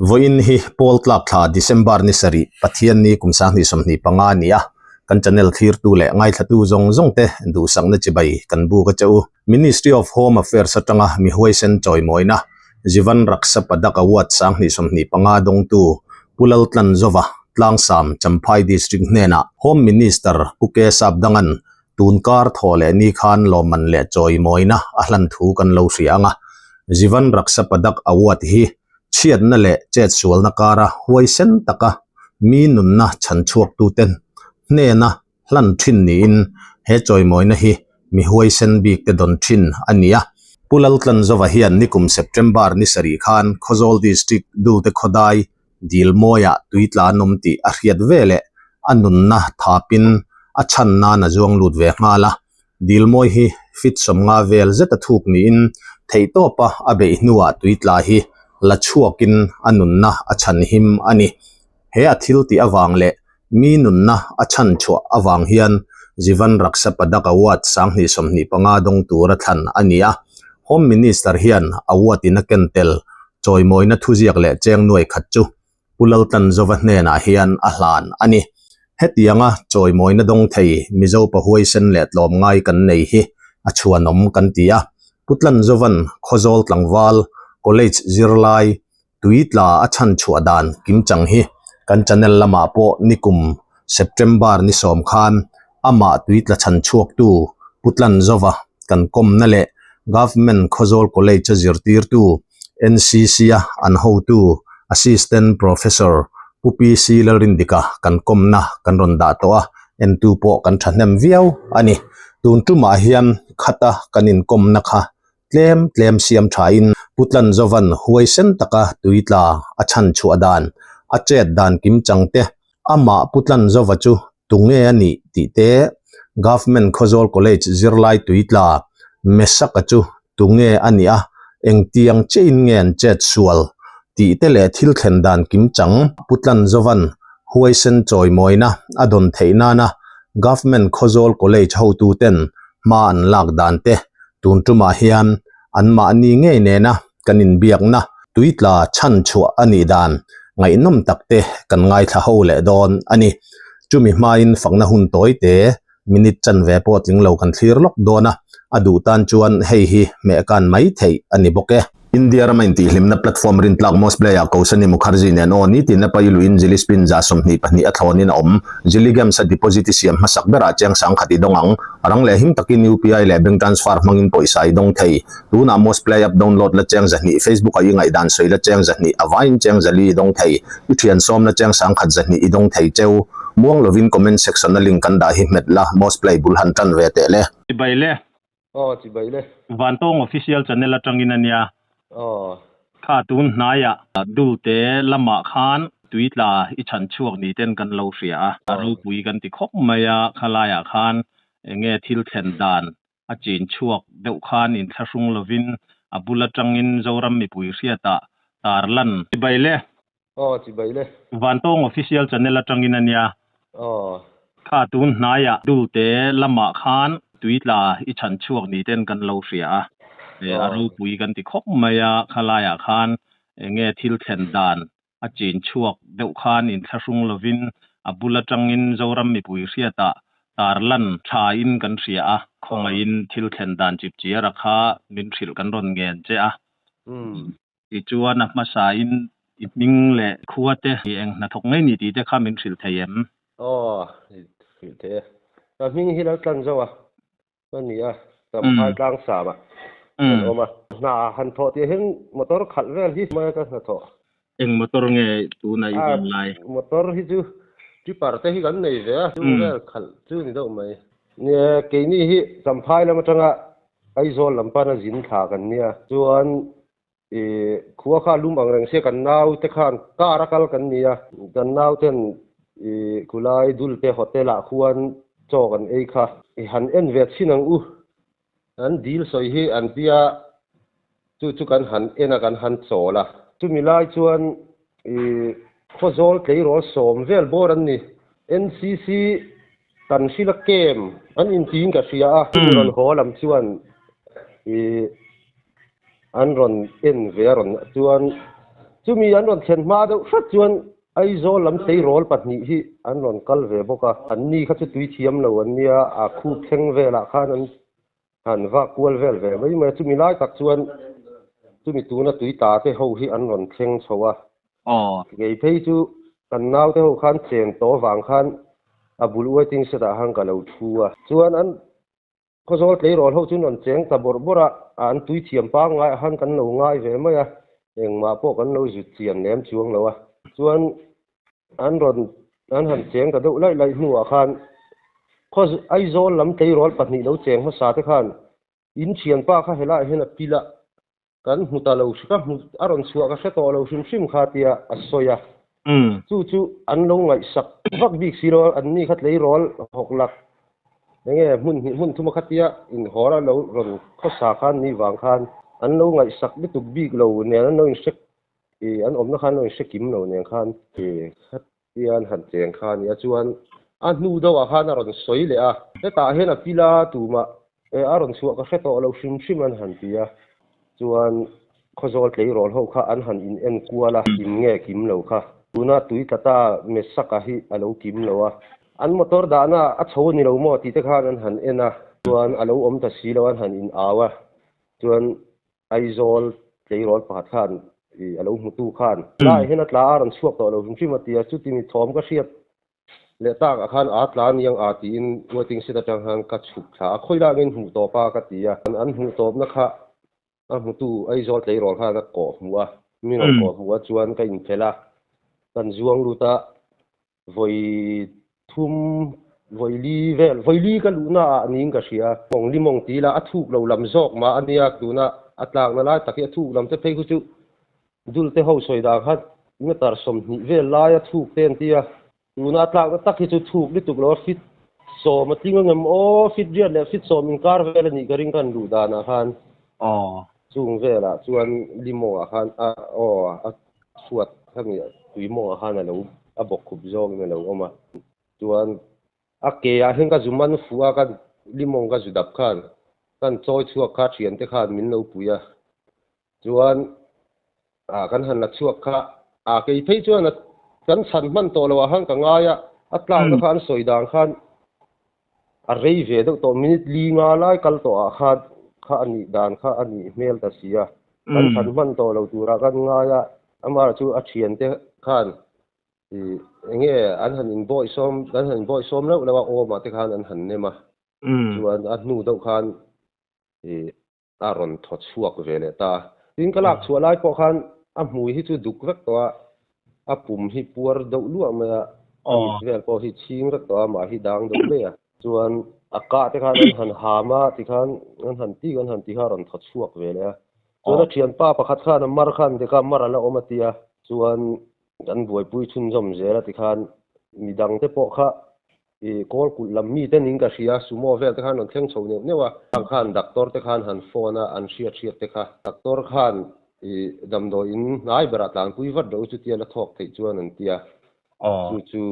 Vawiin hi Pawl tlak thla December ni sarih Pathianni kum 2025 a ni a, kan channel thlirtu leh ngaithlatu zawng zawng te duhsakna chibai kan buk a che u. Ministry of Home Affairs atanga mi huaisen chawimawina Jivan Raksha Padak Award 2025 dawngtu Pu Laltlanzova, Tlangsam, Champhai District hnenah Home Minister Pu K Sapdanga'n Tun kar thaw leh ni khan lawmman leh chawimawina a hlan thu kan lo hria ang a, Jivan Raksha Padak Award hi chhiatna leh chetsualna kara huaisen taka mi nunna chhan chhuaktuten hnena hlan thin niin he chawimawina hi mi huaisen bikte dawn thin a ni a. Pu Laltlanzova hian nikum September ni sarih khan Khawzawl District Dulte Khawdai Dilmawiah tui tla an awm tih a hriat ve leh a nunna thapin a chhan nan a zuang lut ve nghal a. Dilmawi hi fit sawmnga vel zet a thuk niin theihtawpa a beih hnuah tui tla hi la chhuakin a nunna a chhan him a ni. He a thil tih avang leh mi nunna a chhan chhuah avang hian Jivan Raksha Padak Award 2025 dawng tura thlan a ni a. Home Minister hian award in a ken tel Chawimawina thuziak leh cheng nuai khat chu Pu Laltlanzova hnenah hian a hlan a ni. Hetianga chawimawina dawng thei Mizo pa huaisen leh tlawmngai kan nei hi a chhuanawm kan ti a. Pu Tlanzova'n Khawzawl tlangval, college zirlai, tui tla a chhan chhuah dan kimchang hi kan channel lamah pawh nikum September ni sawm khan amah tui tla chhan chhuaktu Pu Tlanzova kan kawmna leh Government Khawzawl College-a zirtirtu NCC-a an hotu Assistant Professor Pu PC Lalrindika kan kawmna kan rawn dah tawh a, entu pawh kan thahnem viau a ni. Tun tumah hian khata kan inkawmna kha Tlem tlem siam thain Pu Tlanzovan huaisen taka tui tla a chhan chhuah dan, a chet dan kim chang te, amah Pu Tlanzova chu tunge a nih tih te, Government Khawzawl College zirlai tui tla Mesaka chu tunge a nih a, engtiang chiahin nge an chet sual tih te leh thil thlen dan kim chang Pu Tlanzovan huaisen chawimawina a dawn theih nana Government Khawzawl College hotuten hma an lak dan te Tun tumah hian anmahni ngei nena kan inbiakna tuitla chhan chhuah a nih dan ngaihnawm tak te kan ngaithla ho leh dawn a ni. Chumi hmain fakna hun tawi te minute chanve pawh tling lo kan thlir lawk dawn a, a duh tan chuan hei hi hmehkan mai theih a ni bawk e. India rama intihhlimna platform rintlak Mosplay-ah Kosani Mukherjee nen aw nitin a pai luin Jili Spin 22 a thlawnin a awm. Jili Games-a deposit i siam hmasak berah cheng sangkhat i dawng ang. A rang leh him takin UPI leh bank transfer hmangin pawisa i dawng thei. Tunah Mosplay app download la cheng 200, Facebook-ah i ngaihdan sawi la cheng 200, a vaiin cheng 4 i dawng thei. I thian sawm la cheng sangkhat 200 i dawng thei cheu. Muang lovin comment section-a link kan dah hi hmet la, Mosplay bul han tan ve teh le. Chibai le. Aw chibai le. Vantawng official channel atangin a nia. Aw. Kha tun hnaiah Dulte lamah khan tui tla i chhan chhuak ni ten kan lo hria a, a ropui kan ti khawp mai a, khalaiah khan enge thil thlen dan a chin chhuak deuh khan inthlahrung lovin a bul atangin Zoram mipui hriatah tarlan. Chibai le. Aw chibai le. Vantawng official channel atangin a nia. Aw. Kha tun hnaiah Dulte lamah khan tui tla i chhan chhuak ni ten kan lo hria a, a ropui kan ti khawp mai a, khalaiah khan enge thil thlen dan a chin chhuak deuh khan inthlahrung lovin a bul atangin Zoram mipui hriatah tarlan tha in kan hria a, khawngaihin thil thlen dan chip chiara kha min hrilh kan rawn ngen che a. Tichuan a hmasain i hming leh khua te i eng hnathawk ngei ni tih te kha min hrilh thei em? Aw, hrilh thei e. Ka hming hi Laltlan Zo a ka ni a, Champhai tlang sam ah kan awm a. Hna han thawh tih hian motor khalh vel hi mai ka hnathawh. Eng motor nge tuna i van lai? Motor hi chu tipper te hi kan nei ve a, chung vel khalh chu ni deuh mai. Nia, keini hi Champhai lam atanga Aizawl lam pana zin thla kan nia chuan i khua kha lum ang reng sia kan nau te khan car a kal kan nia kan nau ten i khulai dul te hotel ah khuan chaw kan ei kha i han en ve chhin ang u an dil sawi hi an tia chu chu kan han en a kan han chawl a chumi lai chuan i khawzawl tleirawl sawm vel bawr an ni NCC Kan hrila kem an intiin ka hria a, chumi rawn haw lam chuan ih an rawn en ve a rawn chuan Chumi an rawn thlen hma deuh hret chuan Aizawl lam tleirawl pahnih hi an rawn kal ve bawk a. Anni kha chu tui thiam lo an nia, a khup thleng velah khan an han vak kual vel ve mai mai a. Chumi lai tak chuan chumi tuna tui tla te ho hi an rawn thleng chho a. Kei phei chu kan naute ho khan cheng tawh avang khan a bul waiting shed ah khan ka lo thu a. Chuan an Khawzawl tleirawl ho chu an rawn cheng ta bawrh bawrh a, an tui thiam pangngai ah khan kan lo ngai ve mai a, engmah pawh kan lo zut chian lem chuang lo a. Chuan an rawn an han cheng ta deuh laih laih hnuah khan khaw Aizawl lam tleirawl pahnih lo cheng hmasa te khan in thianpa kha helaiah hian a pil a, Kan hmu ta lo hri ka hmu a rawn chhuah ka hre tawh lo hrim hrim kha tia a sawi a. Chu chu an lo ngaihsak vak bik si lo a, an ni kha tleirawl hawk lak enge hmun hnih hmun thuma kha tia inhawr a lo rawn khawsa khan ni vang khan an lo ngaihsak lutuk bik lo nen an lo inhre ih an awmna khan an lo inhre kim lo nen khan ih khatia an han cheng kha a nia chuan a hnu deuhah khan a rawn sawi leh a, hetah hian a pila tumah E, a rawn chhuah ka hre tawh lo hrim hrim an han ti a, chuan Khawzawl tleirawl ho kha an han in en kual a, kim nge kim lo kha. Tuna tui tla ta Mesaka hi a lo kim lo a, an motor dahna a chho a ni lo maw tih te khan an han en a, chuan a lo awm ta si lo an han in au a, chuan Aizawl tleirawl pakhat khan i a lo hmutu khan laiah hian a tla a rawn chhuak tawh lo hrim hrim a ti a, chuti mi thawm ka hriat Leh tak ah khan aa tla niang aa tiin waiting shed atang khan ka chhuk thla a, khawi lah ngin hmuh tawp a ka ti a, an hmuh tawpna kha a hmutu Aizawl tleirawl khan a kawh hmuh a, mi rawn kawh hmuh a chuan ka inphelh a, kan zuang lut a, vawi thum vawi li vel vawi li ka luhna ah niin ka hria, mawng li mawng ti ila a thuk lo lam zawk mah a nia tuna a tlakna lai tak hi a thuk lam te phei khu chu Dul te ho sawi dan kha meter 20 vel laia thuk te an ti a, tuna a tlakna tak hi chu thuk lutuk lo a fit 10 a tling angem aw, fit 8 leh fit 10 inkar vel a nih ka ring khan luh danah khan chung velah chuan limawngah khan a aw a chhuat khami tui mawngah khan a lo a bawk khup zawngin a lo awm a, chuan a ke ah hian ka zu man fuh a ka limawng ka zu dap khan kan chawi chhuak kha thiante khan min lo pui a. Chuan ah kan han la chhuak kha ah kei phei chuan a kan chhan hman tawh loh ah khan ka ngai a, a tlakna kha an sawi dan khan a rei ve deuh tawh minute li nga lai kal tawh ah khan kha a nih dan kha a nih hmel ta si a, kan chhan hman tawh lo turah kan ngai a, amaherawhchu chu a thiante khan ih enge an han inbawihsawm an han inbawihsawm reuh reuh a awmah te khan an han nem a, chuan a hnu deuh khan ih A rawn thaw chhuak ve leh ta a. Tin, ka lak chhuah lai pawh khan a hmui hi chu duk vek tawh a, a pum hi puar deuh luah mai a, a mit vel pawh hi chhing vek tawh a, mah hi dang deuh mai a. Chuan a kah te khan an han ham a, tikhan an han tik an han ti kha a rawn thaw chhuak ve leh a. Chuan a thianpa pakhat khan a mar khan deka mar a la awm a ti a, chuan kan buaipui chhunzawm zel a tikhan midang te pawh kha I kawl kulh lam mi te ning ka hria, sumo vel te khan rawn thleng chho neuh neuh a, khang khan doctor te khan han phone a, an hriat hriat te kha. Doctor khan i damdawi in hnai berah tlanpui vat rawh u chutia la thawk theih chuan an ti a, chu chu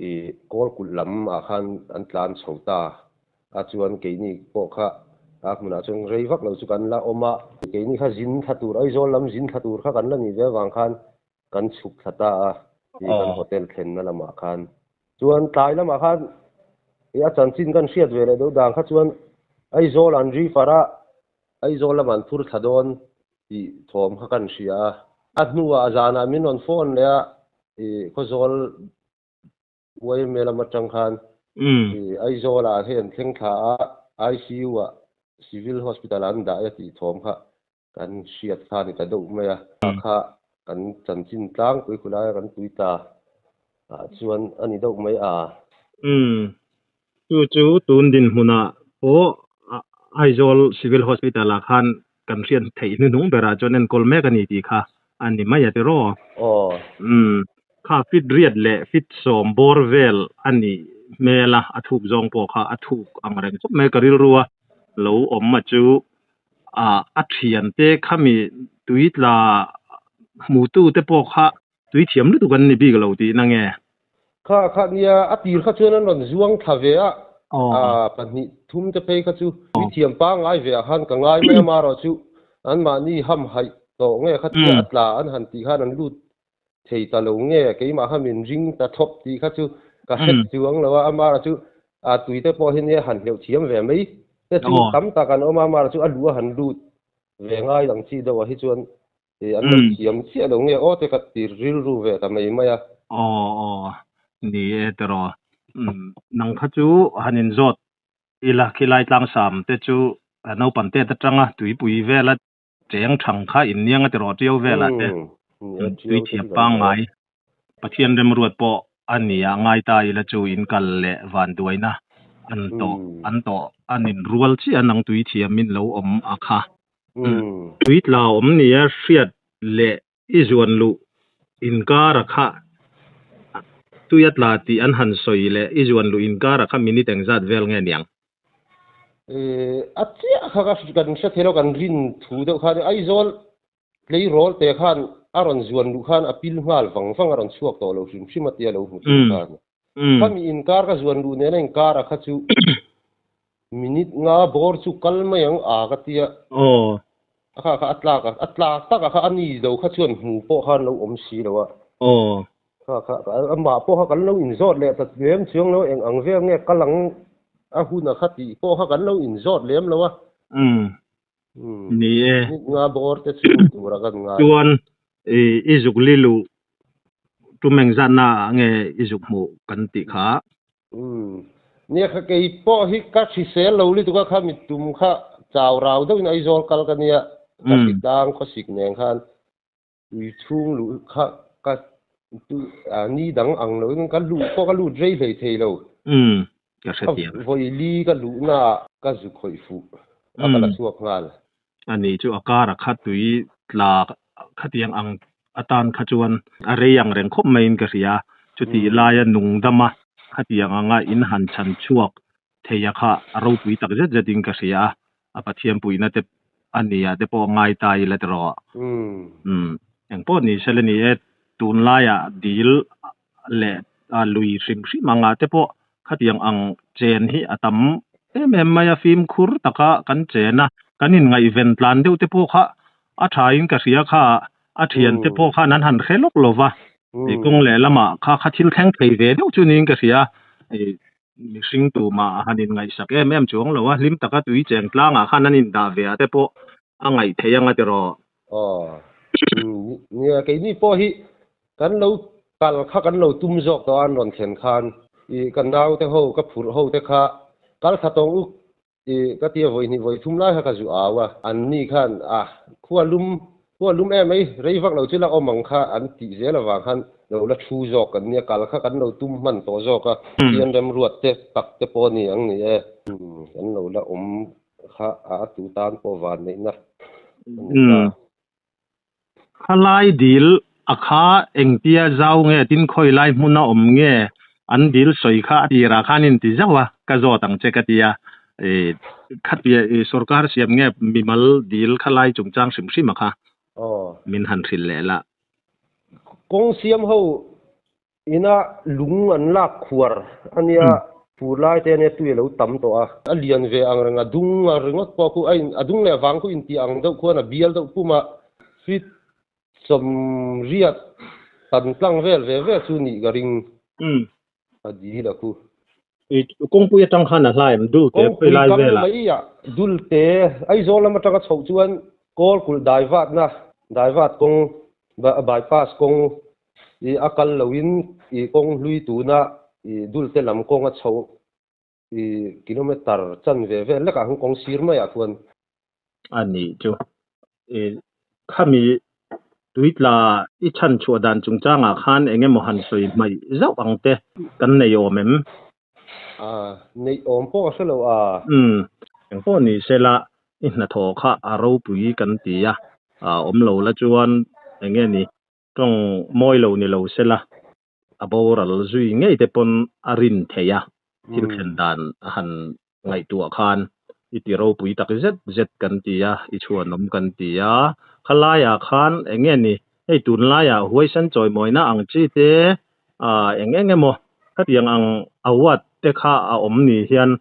i kawl kulh lam ah khan an tlan chho ta a, chuan keini pawh kha a hmunah chuan rei vak lo chu kan la awm a, keini kha zin thla tur Aizawl lam zin thla tur kha kan la nih ve avang khan kan chhuk thla ta a, i kan hotel thlenna lamah khan. Chuan tlai lamah khan i a chanchin kan hriat ve leh deuh dan kha chuan Aizawl an refer a, Aizawl lamah an phur thla dawn tih thawm kha kan hria a. A hnuah zanah min rawn phone leh a, i Khawzawl YMA lam atang khan i Aizawl ah hei an thleng thla a, ICU ah Civil Hospital ah an dah e tih thawm kha Kan hriat kha a ni ta deuh mai a, kha kha kan chanchin tlangpui khu laia kan pui ta ah chuan a ni deuh mai a. Umm, chu chu tun dinhmunah pawh Aizawl Civil Hospital ah khan kan hriat theih hnuhnung berah chuan enkawl mek a ni tih kha a ni mai a tiraw? Aw. Umm, kha fit 8 leh fit 10 bawr vel a nih hmel a, a thuk zawng pawh kha a thuk ang reng khawp mai ka rilru a lo awm a chu. Ah a thiante khami tui tla hmutu te pawh kha tui thiam lutuk an ni bik lo tihna nge? Kha kha nia a tir kha chuan an rawn zuang thla ve a, ah pahnih thum te phei kha chu tui thiam pangngai ve ah khan ka ngai mai a, marawh chu anmahni hamhaih. tawh nge khatia a tla an han tih khan an lut thei ta lo nge keimah kha min ring ta thawp tih kha chu ka hre chuang lo a, amara chu a tui te pawh hi nia han hleuh thiam ve mai te chu tam tak an awm a, amara chu a luh a han lut ve ngai ang chi deuh ah hi chuan an lo thiam chiah lo nge aw te ka ti rilru ve ta mai mai a. Aw aw ni e tiraw nang kha chu han inzawt ila khilai tlangsam te chu naupang tet atanga tuipui vela cheng thang kha inniang a ti rawh ṭiau velah te tui thiam pangngai Pathian remruat pawh a ni a ngai ta ila chu in kal leh vanduaina an tawh an tawh an inrual chiah nang tui thiamin lo awm a kha. Tui tla awm nia hriat leh i zuan luh inkar a kha tui a tla tih an han sawi leh i zuan luh inkar a kha minute engzat vel nge niang? A chiah kha ka kan hre thei lo kan rin thu deuh khan Aizawl tleirawl te khan a rawn zuan luh khan a pil nghal vang vang a rawn chhuak tawh lo hrim hrim a tia lo hmu thung khan. Khami inkar ka zuan luh nena inkar a kha chu minute nga bawr chu kal mai ang a ka tia. A kha kha a tlak a, a tlak tak a kha a ni lo kha chuan hmu pawh khan lo awm si lo a. Kha kha amah pawh kha kan lo inzawt leh ta lem chuang lo eng ang vel nge kal ang a hun a kha tih pawh kha kan lo inzawt lem lo a. Ni e. Minute nga bawr te chu ni tur a kan ngai. Chuan i zuk li luh tum engzatna ah nge i zuk hmuh kan tih kha. Nia kha kei pawh hi ka hrisel lo lutuk a kha mittum kha chau rau deuhin Aizawl kal ka nia ka hritlang khawsik nen khan tui chhung luh kha ka ni dang ang loin ka luh pawh ka lut rei hlei thei lo. Ka hrethiam. Vawi li ka luhna ah ka zu khawih fuh a ka la chhuak nghal. Ani chu a kar a kha tui tla khatiang ang atan kha chuan a rei ang reng khawp maiin ka hria. Chutih laia nung dama khatiang anga in han chhan chhuak thei a kha a ropui tak zet zetin ka hria a, a Pathian puihna te a nia te pawh ngai ta ila tiraw. Umm engpawh ni sela ni e, tunlaiah dil leh lui hrim hrim anga te pawh khatiang ang chen hi a tam em em mai a, fimkhur taka kan chen a, kan inngaihven tlan deuh te pawh kha a thain ka hria kha a thian te pawh khan an han hre lawk lo va, kawng leh lamah kha kha thil thleng thei ve deuh chu niin ka hria. Mihring tumah a han inngaihsak em em chuang lo a, hlim taka tui cheng tlangah khan an indah ve ah te pawh a ngaih theih anga tiraw? Aw, nia keini pawh hi kan lo kal kha kan lo tum zawk tawh a an rawn thlen khan i ka naute ho ka phurh ho te kha kal thla tawng uk i ka tia vawi hnih vawi thum lai kha ka zu au a, an ni khan a khua lum khua lum em mai rei vak lo chu la awm ang kha an tih zel avang khan lo la thu zawk kan nia kal kha kan lo tum hman tawh zawk a, Pathian remruat te tak te pawh a ni ang ni e, kan lo la awm kha a tu tan pawh van neihna a ni ta. Khalai dil a kha engtia zau nge tin khawi lai hmun a awm nge an dil sawi kha a tirah khan in ti zauh a ka zawt ang che ka ti a khatia sorkar siam nge mimal dil khalai chungchang hrim hrim a kha min han hrilh leh la. Kawng siam ho Ina lung an lak khuar a nia, fur lai te ania tui a lo tam tawh a. A lian ve ang reng, a dung a ringawt pawh khu a in, a dung leh vang khu intih ang deuh khuan a bial deuh pum a, feet sawmriat tan tlang vel ve ve chu nih ka ring a dil a khu. Kawngpui atang khan a hla em dul te khawi lai vel ah? Kawngpui kam mai ah dul te Aizawl lam atanga chhoh chuan Kawl kulh daivatna daivat kawng bypass kawng I a kal loin i kawng hlui tuna i dulte lam kawng a chho i kilometer chan ve vel lekah khan kawng sir maiah khuan. A nih chu. I khami tuitla i chhan chhuah dan chungchangah khan eng emaw han sawi hmaih zauh ang te kan nei awm em? A, neih awm pawh ka hre lo a. Umm, engpawh ni sela i hnathawh kha a ropui kan ti a, awm lo la chuan eng nge ni Tawng mawi lo ni lo sela, a boral zui ngei te pawn a rin theih a, thil thlen dan a han ngaihtuah khan i ti ropui tak zet zet kan ti a, i chhuanawm kan ti a. Khalaiah khan eng nge ni, hei tunlaiah huaisan chawimawina ang chi te eng eng emaw khatiang ang award te kha a awm ni hian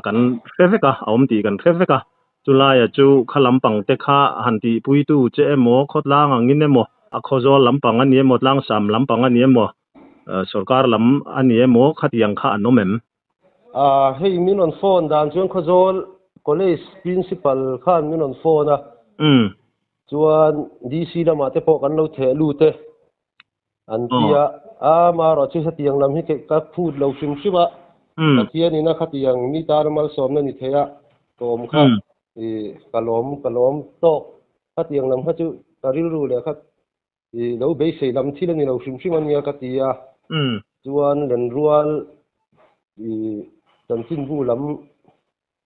kan hre vek a, a awm tih kan hre vek a. Chulaia chu kha lampang te kha han tihpuitu che emaw, khawtlang angin emaw, a khawzawl lampang a ni emaw, tlangsam lampang a ni emaw, sorkar lam a ni emaw khatiang kha an awm em? Hei min rawn phone dan chuan Khawzawl College Principal khan min rawn phone a. Chuan DC lamah te pawh kan lo theh lut e. An ti a, a marawh chu hetiang lam hi ka phut lo hrim hrim a, Pathian ina khatiang mi tana malsawmna ni thei a ka awm kha i ka lawm ka lawm tawk. Khatiang lam kha chu ka rilru leh kha i lo beisei lam thil a ni lo hrim hrim a nia ka ti a, chuan lenrual i chanchinbu lam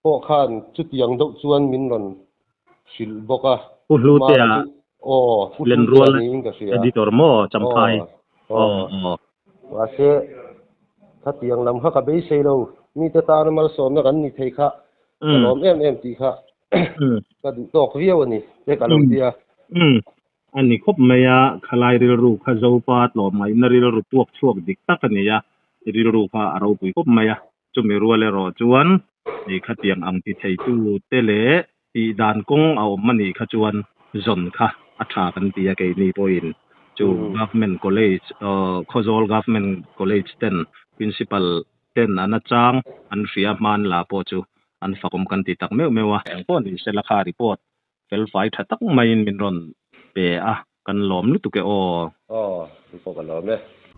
pawh khan chutiang deuh chuan min rawn hrilh bawk a. Pu Hlutea Aw, Pu Hlutea Lenrual niin ka hria. Editor maw Champhai? Aw, aw. Mahse, khatiang lam kha ka beisei lo. Mite tana malsawmna kan ni thei kha ka lawm em em tih kha ka duh tawk viau a ni te ka lo ti a. A ni khawp mai a, khalai rilru kha Zopa tlawmngaihna rilru puak chhuak dik tak a ni a, rilru kha a ropui khawp mai a. Chumi rual erawh chuan hei khatiang ang ti theitu te leh tih dan kawng a awm a nih kha chuan zawn kha a tha kan ti a keini pawhin chu Government College Khawzawl Government College ten Principal ten an achang an hria hman la pawh chu an fakawm kan ti tak meuh meuh a. Engpawh ni sela kha report felfai tha tak maiin min rawn pe a, kan lawm lutuk e aw. Aw, i pawh ka lawm e.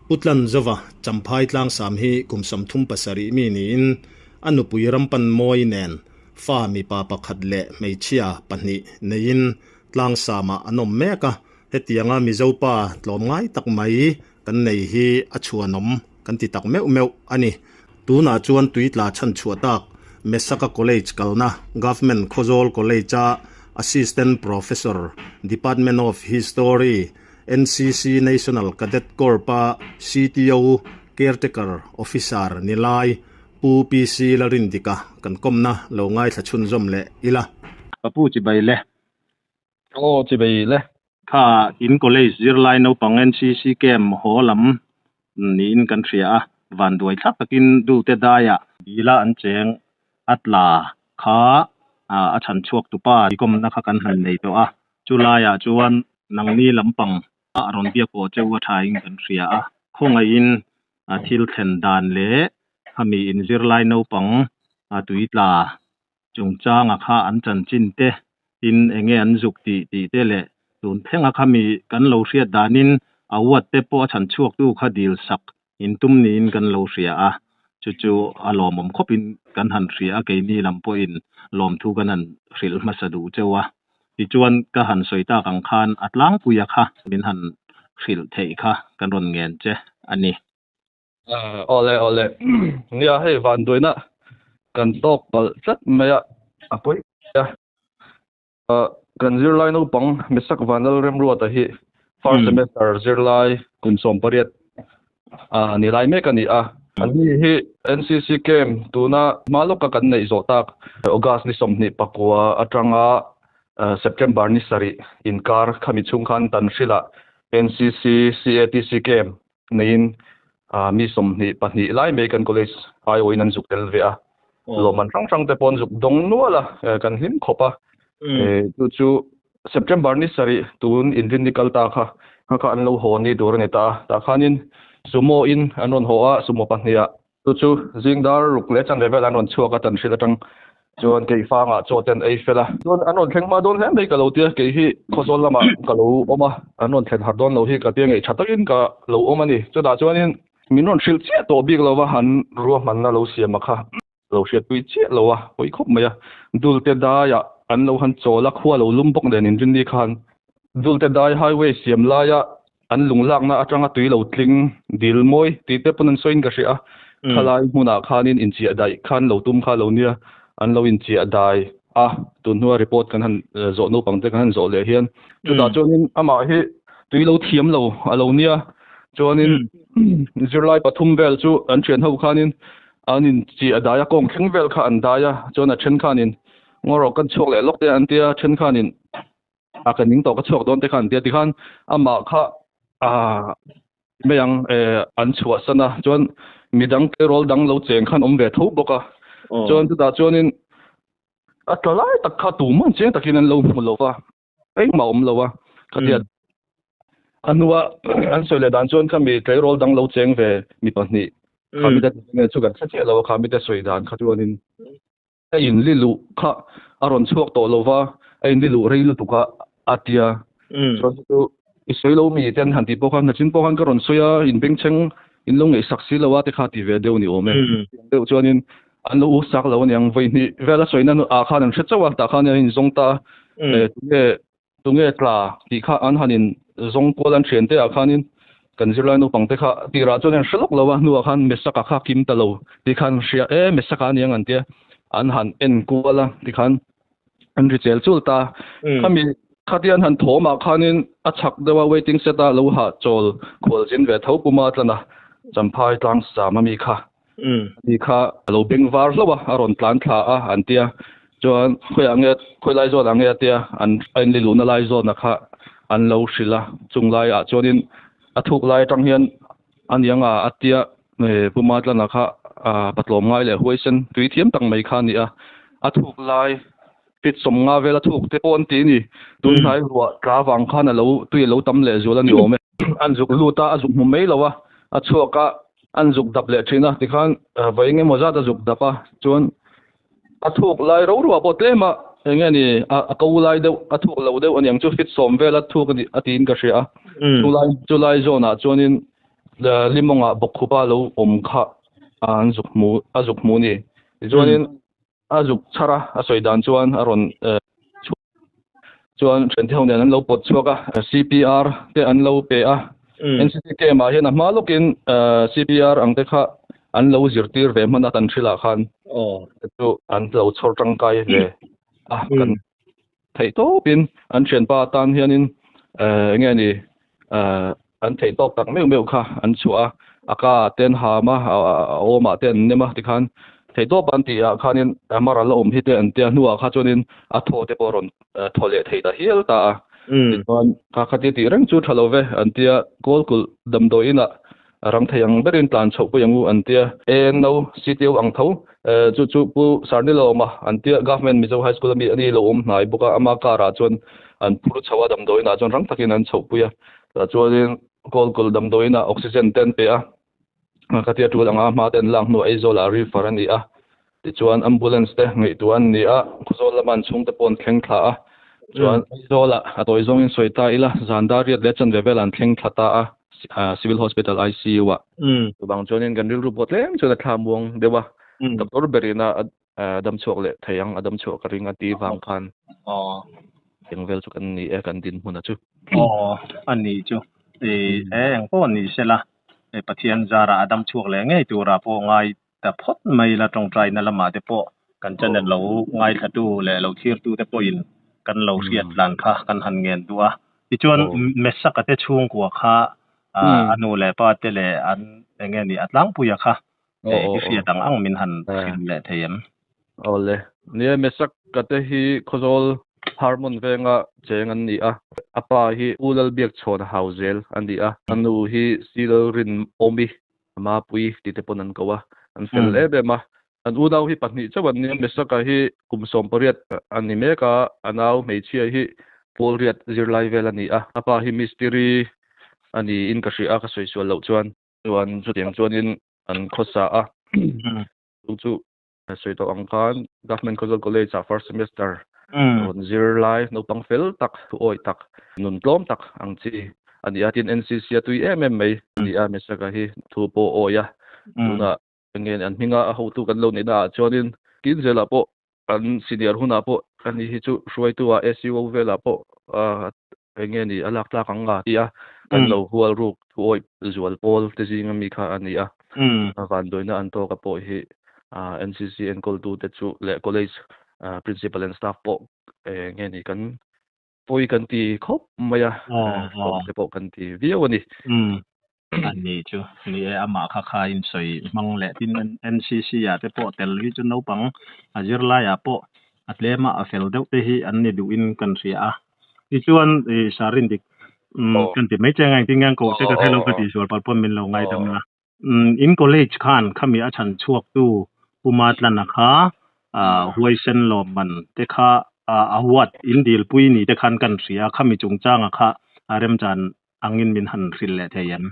Putlan Zova, Champhai Tlangsam hi kum 37 mi niin a nupui Rampanmawi nen fa mipa pakhat leh hmeichhia pahnih neiin Tlangsamah an awm mek a, hetianga Mizo pa tlawmngai tak mai kan nei hi a chhuanawm kan ti tak meuh meuh a ni. Tunah chuan tuitla chhanchhuah tak Mesaka College kalna Government Khawzawl College-a Assistant Professor, Department of History, NCC National Cadet Corps-a CTO Caretaker Officer ni lai Pu PC Lalrindika kan kawmna lo ngaithla chhunzawm leh ila. Ka pu chibai le. Aw chibai le. Kha in college zirlai naupang NCC camp haw lam niin kan hria a, vanduai thlak takin dute daiah dila an cheng a tla kha a chhan chhuak tupa ikawmna kha kan han nei tawh a, chulaiah chuan nangni lampang a rawn biak pawh cheu a thain kan hria a, khawngaihin thil thlen dan leh khami in zirlai naupang tui tla chungchanga kha an chanchin te, tin enge an zuk tih tih te leh tun thlenga kha mi kan lo hriat danin a uat te pawh a chhan chhuaktu kha dil sak in tum niin kan lo hria a, chu chu a lawmawm khawpin kan han hria a, keini lam pawhin lawmthu kan han hrilh hmasa duh cheu a, tichuan ka han sawi tak ang khan a tlangpuia kha min han hrilh theih kha kan rawn ngen che a ni. Awle awle nia hei vanduaina kan tawk palh tlat mai a a pawi a kan zirlai naupang Mesak Vanlal Remruata hi first semester zirlai kum 18 a ni lai mek a ni a ani hi NCC camp tuna hma lawka kan neih zawh tak August ni 29 atanga September ni 7 inkar khami chhung khan Tanhrila NCC CATC camp neiin mi 22 lai mai kan college aiawhin an zuk tel ve a, lawmman hrang hrang te pawh an zuk dawng nual a, kan hlim khawp a. Chu chu September ni 7 tun inrinni kal ta kha kha kha an lo haw ni tur a ni ta a, tah khanin sumo in an rawn haw a, sumo pahnih ah Chu chu zing dar ruk leh chanve vel an rawn chhuak a, tan hrilh atang chuan kei fangah chaw te an ei fel a. Chuan an rawn thleng hma dawn hle mai ka lo tia, kei hi Khawzawl lamah ka lo awm a, an rawn thlen har dawn lo hi ka tia ngei tha takin ka lo awm a ni. Chutah chuanin min rawn hrilh chiah tawh bik lo va, an ruahmanna lo siam a kha lo hriatpui chiah lo a, pawi khawp mai a. Dulte daiah an lo han chawl a, khua lo lum bawk nen inrinni khan Dulte dai highway siam laia an lung lakna atanga tui lo tling dil mawi tih te pawn an sawiin ka hria a, khalai hmunah khanin inchiah daih khan lo tum kha lo nia, an lo inchiah dai a, tun hnua report kan han zawh naupang te kan han zawh leh hian chutah chuanin amah hi tui lo thiam lo a lo nia, chuanin zirlai pathum vel chu an thian ho khanin an inchiah dai a, kawng thleng vel kha an dai a, chuan a then khanin ngaw rawh kan chhuak leh lawk te an tia, then khanin a ka ning tawh ka chhuak dawn te khan tia tikhan amah kha a mai ang an chhuah san a chuan midang tleirawl dang lo cheng khan awm ve tho bawk a chuan chutah chuanin A tla lai tak kha tuman chiang takin an lo hmu lo va, engmah a awm lo a, khatia a hnua an sawi leh dan chuan khami tleirawl dang lo cheng ve mi pahnih khami te nge chu kan hre chiah lo a, khami te sawi dan kha chuanin a inli luh kha a rawn chhuak tawh lo va, a inli luh rei lutuk a a tia. Chuan chu chu i sawi lo mi te an han tih pawh khan nachin pawh khan ka rawn sawi a, inbengchheng in lo ngaihsak si lo a te kha ti ve deuh ni awm e. Deuh chuanin an lo u sak lo aniang vawi hnih vel a sawina ah khan an hre chauh a tah khan an inzawng ta a tunge tunge tla tih kha an han in zawng kual an thian te ah khanin kan zirlai naupang te kha tirah chuan an hre lawk lo a hnuah khan Mesaka kha kim ta lo tih khan an hria e Mesaka aniang an tia an han en kual a tikhan an ri chel chul ta khami khatian han thawm ah khanin a chhak deuh a waiting set a lo hahchawl khual zin ve tho puma tlan a Champhai tlang sam ami kha Ani kha a lo beng var hlauh a, a rawn tlan thla a an tia. Chuan khawiah nge, khawi lai zawn ah nge a tia, an a inli luhna lai zawna kha an lo hrilh a. Chung laiah chuanin a thuk lai atang hian a niang a a tia Pu Matlana kha patlawm ngai leh huaisen tui thiam tak mai kha a ni a. A thuk lai feet sawmnga vel a thuk te pawh an ti a ni. Tun hnai ruah tla vang khan a lo tui a lo tam leh zual a ni awm e. An zuk lut a, a zuk hmu mai lo a, a chhuak a, an zuk dap leh thin a, tikhan vawi eng emaw zat a zuk dap a, chuan a thuk lai ro ruah pawh tlem a, eng nge ni a ko lai deuh, a thuk lo deuh aniang chu feet sawm vel a thuk a ni a tiin ka hria a, chulai chulai zawn ah chuanin limawng ah bawkkhupa lo awm kha an zuk hmu a zuk hmu a ni, tichuanin A zuk chhar a, a sawi dan chuan a rawn chhuak chuan thiante ho nen an lo pawt chhuak a, CPR te an lo pe a, NCC camp ah hian a hma lawkin CPR ang te kha an lo zirtir ve hman a kan hrilh ah khan chu an lo chhawr tangkai ve a, kan theih tawpin an thianpa atan hianin eng nge ni an theih tawk tak meuh meuh kha an chhuah a, a ka ah te an ham a, a awm ah te an nem a tikhan theih tawp an tih ah khanin mar a la awm hi te an tia hnuah kha chuanin a thaw te pawh a rawn thaw leh thei ta hial ta a, tichuan kha khatia tih reng chu tha lo ve an tia Kawlkulh damdawi inah A rang thei ang berin tlan chhoh pui ang u an tia. ANO, CTO ang tho chu chu Pu Sarnilawma an tia Government Mizo High School ami ani lo awm hnai bawk a, ama car ah chuan an phur chho a damdawiin ah chuan rang takin an chhoh pui a. Tah chuanin Kawlkawl damdawiin ah oxygen te an pe a, khatia tul anga hma te an lak hnuah Aizawl ah refer a ni a. Tichuan ambulance te ngaihtuah an ni a, Khawzawl lama an chhungte pawh an thleng thla a. Chuan Aizawl ah a tawi zawngin sawi ta ila, zan dar riat leh chanve velah an thleng thla ta a. Civil Hospital ICU ah. Chuvang chuanin kan rilru pawh tlem chuan a thla muang deuh a, doctor berin a dam chhuak leh thei ang, a dam chhuah ka ring a tih vang khan eng vel chu kan ni e, kan dinhmun a chu. Aw, a ni chu. E eng pawh ni sela, Pathian zarah a dam chhuak leh ngei turah pawh ngai ta phawt mai la tawngtaina lamah te pawh kan channel lo ngaithlatu leh lo thirtu te pawhin kan lo hriat tlan kha kan han ngen duh a. Tichuan Mesaka te chhungkua kha a nu leh pa te leh an eng nge ni a tlangpuia kha i hriat ang ang min han hrilh leh thei em? Awle. Nia Mesaka te hi Khawzawl Harmon venga cheng an ni a. A pa hi U Lalbiakchhawn Hauzel a ni a. A nu hi Silrin Awmi Mapui tih te pawn an ko a, an fel em em a. An unau hi pahnih chauh an nia, Mesaka hi kum 18 a ni mek a, a nau hmeichhia hi pawl riat zirlai vel a ni a. A pa hi mistiri a niin ka hria a, ka sawi sual loh chuan. Chuan chutiang chuanin an khawsa a, chu chu sawi tawh ang khan Government Khawzawl College ah first semester rawn zir lai naupang fel tak, thu awih tak, nun tlawm tak ang chi a ni a. Tin NCC a tui em em mai a ni a, Mesaka hi thu pawh awi a, tunah enge an hminga a hotu kan lo neihna ah chuanin kin zelah pawh an senior hunah pawh ani hi chu hruaitu ah SUO velah pawh enge ni a lak tlak ang nga ti a, kan lo hual ruk thu awih zual pawl te zinga mi kha a ni a. Vanduaina an tawka pawh hi NCC enkawltute chu leh college principal and staff pawh enge ni kan pawi kan ti khawp mai a, hlawm te pawh kan ti viau a ni. A ni chu, ni e, amah kha kha in sawi hmang leh tin NCC ah te pawh tel hi chu naupang a zirlaiah pawh a tlema a fel deuh te hi an ni duhin kan hria a. Tichuan i sarin dik kan ti mai che anga engtin nge an koh che ka hre lo ka tih sual palh pawn min lo ngaidam la. In college khan khami a chhan chhuak tu Pu Matlana kha Huaisen lawmman te kha award in dilpui ni te khan kan hria khami chungchanga kha a remchan angin min han hrilh leh thei em?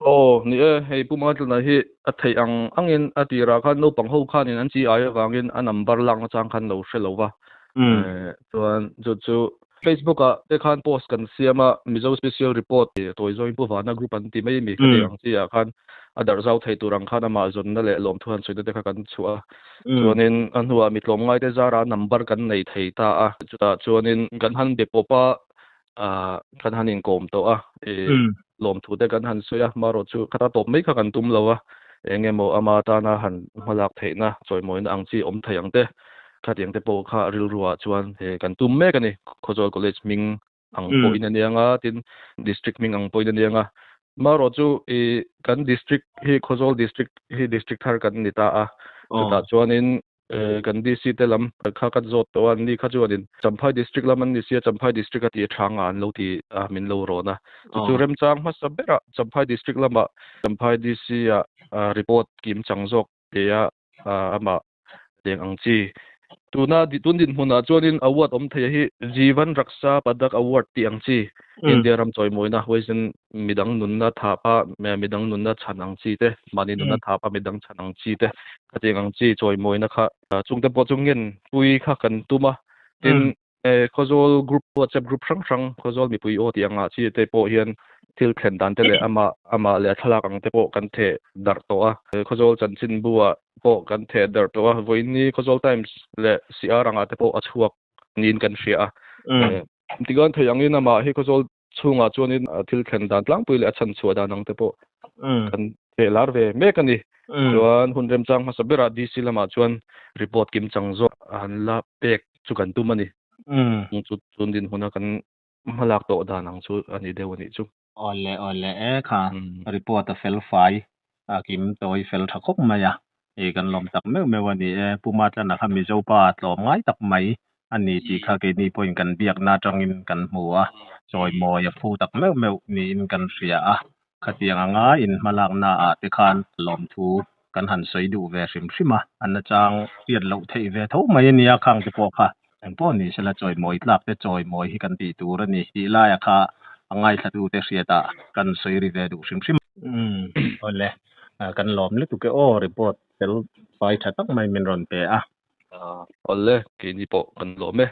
Aw, ni e, hei Pu Matlana hi a theih ang angin a tirah khan naupang ho khanin an chi ai avangin a number lak nachang khan lo hre lo va. Chuan chu chu Facebook ah te khan post kan siam a, Mizo Special Report tih tawi zawngin Pu Vana Group an ti mai mi kha tih ang chi ah khan a darh zau thei tur ang khan amah zawnna leh lawmthu han sawina te kha kan chhuah a. Chuanin a hnuah mi tlawmngai te zarah number kan nei thei ta a, chutah chuanin kan han be pawp a, kan han inkawm tawh a, lawmthu te kan han sawi a, marawh chu khata tawp mai kha kan tum lo a, eng emaw ama tana han hmalak theihna chawimawina ang chi awm thei ang te, khatiang te pawh kha rilruah chuan he kan tum mek a ni. Khawzawl College hming ang pawhin a nia nga, tin District hming ang pawhin a nia nga. Marawh chu i kan District hi Khawzawl District hi District thar kan ni ta a, chutah chuanin Kan DC te lam kha ka zawt tawh a, anni kha chuanin Champhai District lam an ni sia, Champhai District a tih a tha nga an lo ti a, min lo rawn a. Chu chu remchang hmasa berah Champhai District lamah Champhai DC ah report kim chang zawk pe a, amah leng ang chi. Tuna tun dinhmunah chuanin award awm thei hi Jeevan Raksha Padak Award tih ang chi. India ram chawimawina huaisen midang nunna thapa midang nunna chhan ang chi te, mahni nunna thapa midang chhan ang chi te, khatiang ang chi chawimawina kha chungte pawh chu ngen pui kha kan tum a. Tin, Khawzawl group WhatsApp group hrang hrang Khawzawl mipui aw tih angah chi te pawh hian thil thlen dan te leh amah amah leh a thlalak ang te pawh kan theh darh tawh a. Khawzawl chanchinbu ah pawh kan theh darh tawh a. Vawiinni Khawzawl Times leh CR angah te pawh a chhuak niin kan hria a. Tichuan thei angin amah hi Khawzawl chhungah chuanin thil thlen dan tlangpui leh a chhan chhuah dan ang te pawh kan theh lar ve mek a ni. Chuan hun remchang hmasa berah DC lamah chuan report kim chang zawk han la pek chu kan tum a ni. Chu chun dinhmuna kan hmalak tawh dan ang chu a ni deuh a nih chu. Awle awle e kha report a fel fai a kim tawi fel tha khawp mai a, hei kan lawm tak meuh meuh a ni e, Pu Matlana kha Mizo pa tlawm ngai tak mai a ni tih kha keini pawhin kan biakna atangin kan hmu a, chawimawi a phu tak meuh meuh niin kan hria a, khatiang anga in hmalakna ah te khan lawmthu kan han sawi duh ve hrim hrim a, a nachang hriat loh theih ve tho mai a nia khang te pawh kha. Engpawh ni sela chawimawi tlak te chawimawi hi kan tih tur a ni tih laia kha a ngaithla te hriatah kan sawi ri ve duh hrim hrim. Umm awle kan lawm lutuk e aw report fel fai tha tak mai min rawn pe a. Awle keini pawh kan lawm e.